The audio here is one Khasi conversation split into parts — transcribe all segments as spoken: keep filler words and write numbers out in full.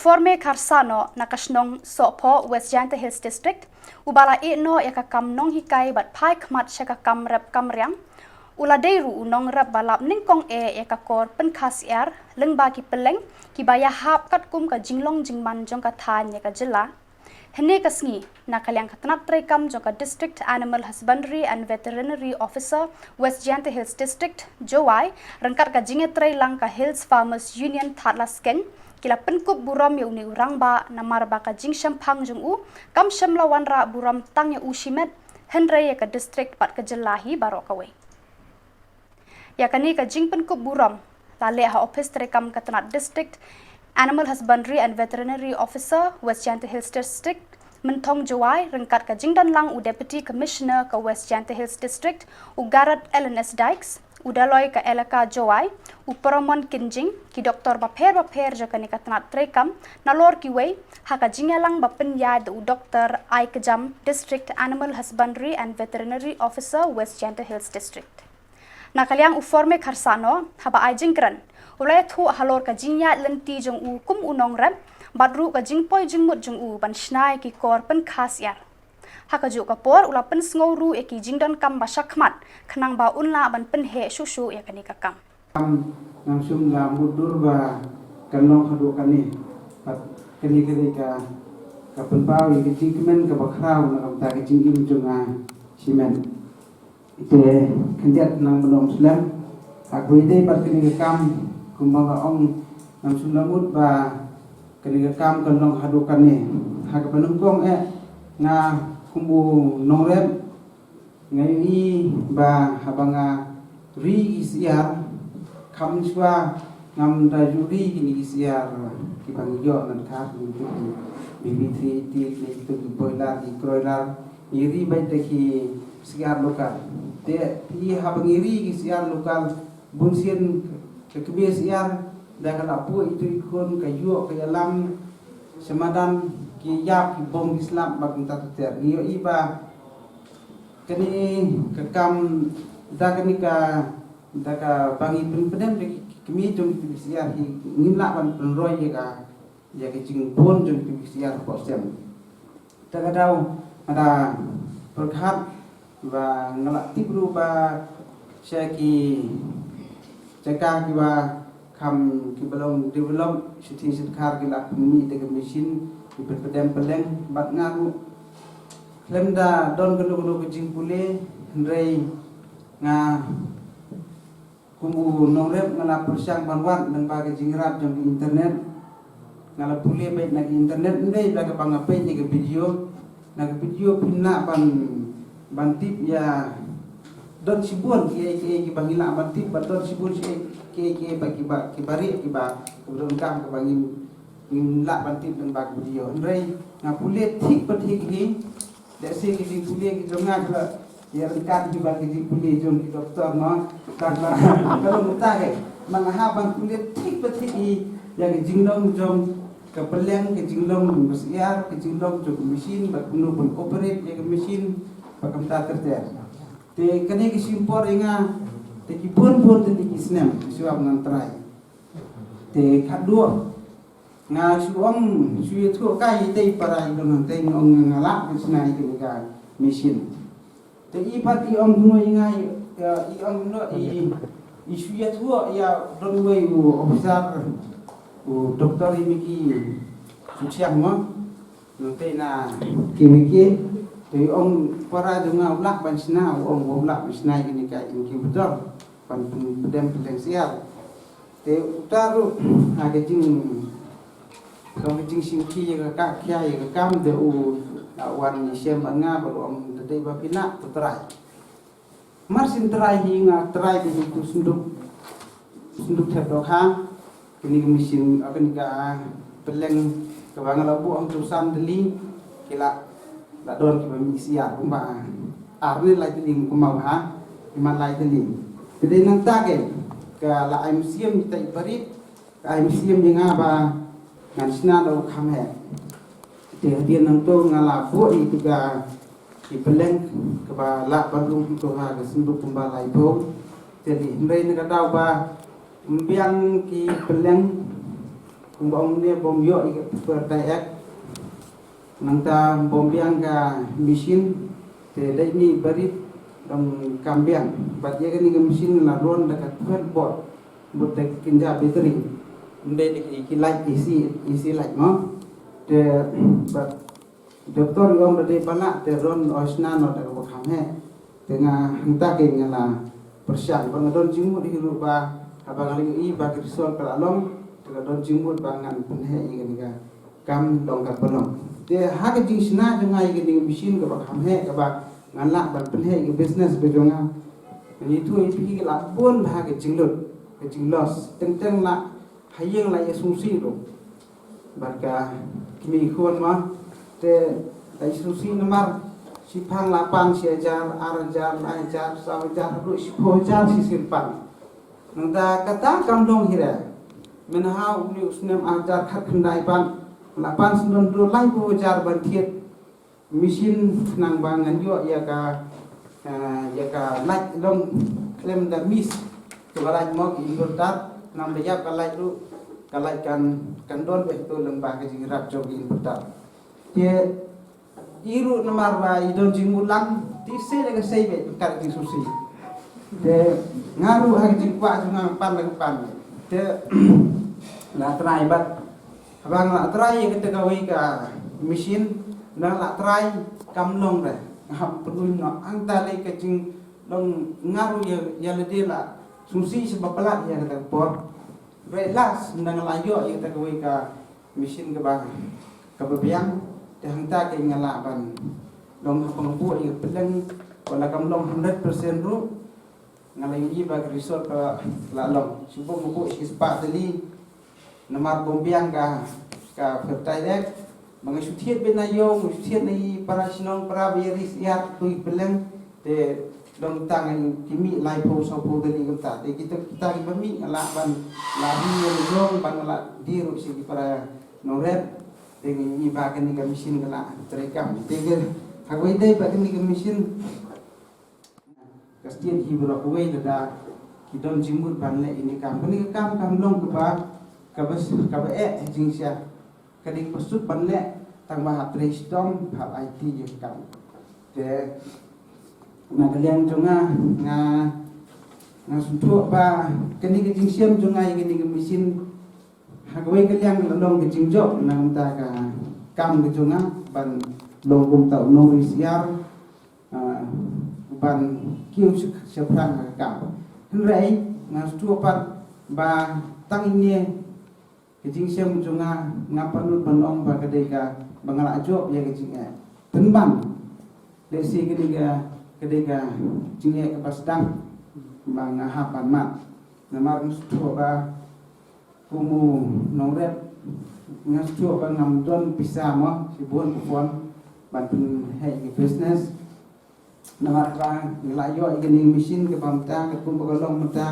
Forme Kharsano na ka shnong Sohphoh, West Jaintia Hills District, uba la ïeh noh ïa ka kam nonghikai bad phai khmat sha ka kam rep kam riang, u la dei ruh u nongrep ba lap nyngkong eh ïa ka kor pynkha syiar lyngba ki pylleng kiba ïahap katkum ka jinglong jingman jong ka thaiñ ïa ka jylla. Hynne ka sngi, na ka liang ka tnat treikam jong ka District Animal Husbandry and Veterinary Officer, West Jaintia Hills District, Jowai, ryngkat ka jingïatreilang ka Hills Farmers Union Thadlaskein, ki la pynkup burom ïa une u rangbah namar ba ka jingshemphang jong u kam shym la wanrah burom tang ïa u shimet, hynrei ïa ka district bad ka jylla hi baroh kawei. Ïa kane ka jingpynkup burom la leh ha ophis treikam ka tnat District Animal Husbandry and Veterinary Officer, West Jaintia Hills District, Mynthong, Jowai, ryngkat ka jingdonlang u Deputy Commissioner ka West Jaintia Hills District, u Garod Allen S Dykes, u Daloi ka Elaka Jowai, u Poromon Kynjing, ki doktor bapher bapher jong kane ka tnat treikam, nalor kiwei, ha ka jingïalang ba pynïaid da u Doktor Ai Kjam, District Animal Husbandry and Veterinary Officer, West Jaintia Hills District. Na ka liang u Forme Kharsano, haba ai jingkren, u la ïathuh halor ka jingïaid lynti jong u kum u nongrep, bad ruh ka jingpoi jingmut jong u ban shna ïa ki kor pynkha syiar. Ha kajuh ka por, u la pynsngew ruh ïa ki jingdonkam ba shakhmat, khnang ba un lah ban pynheh shuh shuh ïa kane ka kam. Kam, ngam shym la mutdur ba kan long haduh kane. Bad kane ka dei ka, ka pynpaw ïa ka jingkmen kaba khraw na ka bynta ka jingim jong nga shimet. Te khyndiat nang ban ym slem. Ha kaba ïadei bad kane ka kam, kumba nga ong, ngam shym la mut ba kane ka kam kan long haduh kane. Ha kaba nyngkong eh, nga kum u nongrep, nga ïohi ba haba nga ri ki syiar, kham shuwa ngam da ju ri kine ki syiar kiba ngi ïoh na ka, kine ki B B three eighty, kine ki broiler, ki broiler, ngi ri beit da ki syiar local. Te phi, haba ngi ri ki syiar local, bun sien ka kmie syiar da ka la buh ïa itu i khun, ka ïoh ka ïalam, sha madan ki ïap, ki bom, ki slap bad kumta ter ter. Ngi ïohi ba kane ka kam, da kane ka, da kaba ngi pynpdem da ki kmie jong ki syiar hi, ngim lah ban pynroi ïa ka, ïa ka jingbun jong ki syiar hapoh stem. Te ka daw nga da pyrkhat ba nga la tip ruh ba sha ki jaka kiba kham, kiba long develop, shithi shitkar ki la pynmih da ka machine, ki pynpdem pylleng, bad nga ruh khlem da don kano kano ka jingpule, hynrei nga kum u nongrep nga la pyrshang ban wad lyngba ka jingïarap jong ka internet. Nga la pule beit na ka internet, ym dei da kaba nga peit ïa ka video. Na ka video phin lah ban, ban tip ïa, don shibun kiei kiei kiba ngi lah ban tip, bad don shibun kiei kiei ba kiba, kiba rieh kiba, kiba donkam kiba ngim, ngim lah ban tip lyngba ka video. Hynrei nga pule thik pa thik hi, lehse ki jingpule ki jong nga ki la ïa ryngkat hi bad ki jingpule jong ki doktor, mo. Tang ba ka long uta hi. Ma nga hap ban pule thik pa thik hi ïa ki jinglong jong ka pylleng, ki jinglong ba syiar, ki jinglong jong ka machine, bad kumno ban operate ïa ka machine, bad kumta ter ter. Te kane ka shim por ïa nga, te ki bun bun te ki snem shuwa ba ngan try. Te khatduh nga shu ong, shu ïathuh kai ïa i para i don hangtei, nga ong nga lah ban shna ïa kane ka machine. Te i pat i ong kumno ïa nga, i, i ong kumno i, i shu ïathuh ïa, don uwei u officer, u doktor i Miki Suchiang, mo, hangtei na K V K. Te i ong para jong nga u lah ban shna, u ong u lah ban shna ïa kane ka incubator ban pyn-, pynpdem pylleng syiar. Te uta ruh, ha ka jing, ka jingshim khia ïa ka, ka khia ïa ka kam, te u la wan ïashem bad nga, bad u ong da dei ba phi lah to try. Mar syn try hi nga try da itu synduk, synduk thep dohkha, kane ka machine, ah, kane ka pylleng kaba nga la buh hangto san tylli, ki la, la don kiba mih syiar kumba ar ne lai tylli kumba ha, ki mat lai tylli. Te dei nangta ke, ka la ai mynsiem kita i barit, ka ai mynsiem ïa nga ba ngan shna da u kham heh. Te hadien nangto nga la buh ïa itu ka, ki pylleng kaba lah ban rung hangto ha ka synduk kumba laiphew. Te dei hynrei na ka daw ba ym biang ki pylleng, Bong ne bom ïoh ïa ka Fertile Act. Nangta bom biang ka machine te dei ni barit dang kam biang. Bad ïa kane ka machine la run da ka twelve volt. Bad da kynja battery. Ym dei da ki light A C, A C light mo. Te bad doktor ïoh ba dei ba lah te run o sna no da ka ba kham heh. Te nga hangta ke nga la pyrshang ba nga don jingmut hi ruh ba haba nga la ïohi ba ka result ka la long te nga don jingmut ba ngan pynheh ïa kane ka kam long ka ba long. Te ha ka jingshna jong nga ïa kane ka machine ka ba kham heh ka ba ngan lah ban pynheh ïa ka business ka jong nga. Ngan ïathuh ïa phi ka la bun ha ka jinglut ka jingloss teng teng la ha ïing la ïa sngewsih ruh. Bad ka kmie khun ma te la ïa sngewsih namar shiphang la pan shi hajar, ar hajar, lai hajar, saw hajar, ruh shiphew hajar shi sien pan. Nangta kata kam long hi re. Mynha une u snem ar hajar khatkhyndai pat la pan sngewdon ruh laiphew hajar ban thied machine khnang ba ngan ïoh ïa ka, ah, ïa ka light long khlem da mist. Ka ba light mo ka inverter khnang ba ïap ka light ruh ka light kan, kan don beh tu lem ba ka jingïarap jong ka inverter. Te i ruh namar ba i don jingmut lang te i sei da ka sei beh ka jingsngewsih. Te nga ruh ha ka jingkwah jong nga pan da ka pan. Te la try bad haba nga la try ïa kata kawei ka machine, nga la try kam long re. Nga hap pynlong noh hangta lei ka jinglong nga ruh ïa, ïa lade la sngewsih sha ba palat ïa kata ka por. Re last nga la ïoh ïa kata kawei ka machine kaba, kaba biang. Te hangta ka nga lah ban long haba nga buh ïa ka pylleng, wala kam long hundred percent ruh. Nga la ïohi ba ka result ka la long. Shu buh nga buh shi spah tylli. Namar bym biang ka, ka Fertile Act. Ba nga shu thied beit na ïew, nga shu thied na i para shnong para ba ïa ris ïar tu i pylleng. Te dang tang ki mih laiphew sawphew tylli kumta. Te kita, kita kiba mih nga lah ban la ri ïa la jong ban nga la die ruh sha ki para nongrep. Te ngi ba kane ka machine ka la treikam. Te ka ha kawei dei ba kane ka machine. Ka state hi baroh kawei lada ki don jingmut ban leh ïa kane ka kam. Kane ka kam kam long kaba, kaba, kaba eh jingshisha. Ka dei kaba suk ban leh tang ba hap trei shitom, hap aiti ïa ka kam. Te na ka liang jong nga, nga, nga sngewthuh ba kane ka jingshem jong nga ïa kane ka machine ha kawei ka liang la long ka jingjop na ka bynta ka kam ka jong nga ban long kumta u nongris ïar, ah, ban kiew shaphrang ha ka kam. Hynrei nga sngewthuh pat ba tang ine ka jingshem jong nga, nga pynlut ban ong ba ka dei ka ba nga la jop ïa ka jingeh. Pynban lehse ka dei ka, ka dei ka jingeh kaba sdang ba nga hap ban mad. Namar nga sngewthuh ba kum u nongrep nga sngewthuh ba ngam don pisa mo shibun ka pon ban pynheh ïa ka business. Namar ba nga la ïoh ïa kane ka machine kaba mynta, katkum ba ka long mynta,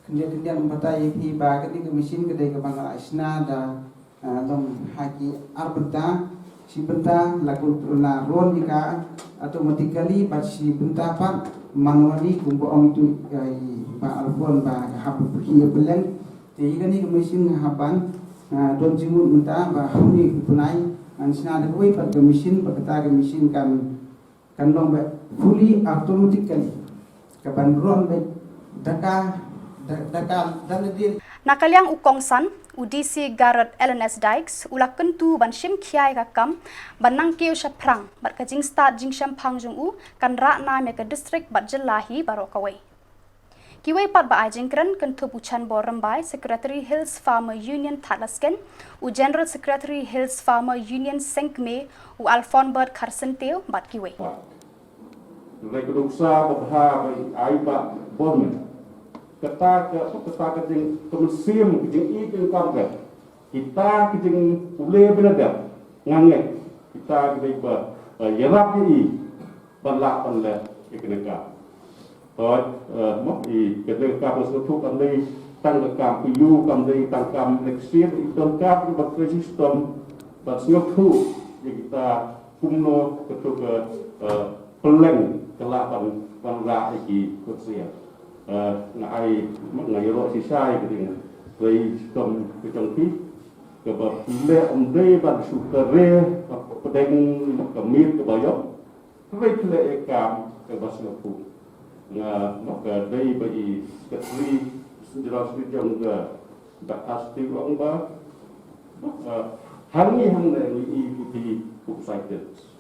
khyndiat khyndiat nga batai ïa phi ba kane ka machine ka dei kaba nga la shna da, ah, long ha ki ar bynta, shi bynta la kun la run ïa ka automatically bad shi bynta pat manually kumba ong itu, ah, i Bah Alfon ba ka hap phi ïa pylleng. Te ïa kane ka machine nga hap ban, ah, don jingmut mynta ba ha une u bnai ngan shna da kawei pat ka machine ba kata ka machine kan kan long bad fully automatically. Ka ban run bad da ka, da, da ka, da lade. Na ka liang u kongsan, u D C Garod L N S Dykes, u la kyntu ban shim khia ïa ka kam ban nang kiew shaphrang bad ka jingstad jingshemphang jong u kan rah nam ïa ka district bad jylla hi baroh kawei. Kiwei pat ba ai jingkren kynthup u Chanbor Rymbai, Secretary Hills Farmer Union Thadlaskein, u General Secretary Hills Farmer Union Sengkmie, u Alfonbert Kharsyntiew bad kiwei. Hynrei ka nuksa ba bha ba ai ba bor me. Kata ka, kata ka jing, ka mynsiem ka jing i jingkam ka. Kita ka jingpule ba la dep ngan ngi kita ka dei ba, eh, ïarap ïa i ban lah ban leh ïa kane ka. Toh, eh, mo i kane ka ba sngewthuh kam dei tang ka kam pynïoh kam dei tang kam leh ksiar i don ka ba trei system ba sngewthuh ïa kita kumno katu ka, eh, pylleng ka lah ban, ban rah ïa ki kut sia. Eh, nga ai, nga ïaroh shisha ïa ka ding trei system ka jong ki. Kaba phi leh ym dei ban shu kare, pdeng ka miet kaba ïong. Hynrei phi leh ïa ka kam kaba sngewthuh. Nga, nga dei ba i secretary, general secretary jong ka, ba asti ong ba, ah, hangne hangne ngi i ki ti ku excited.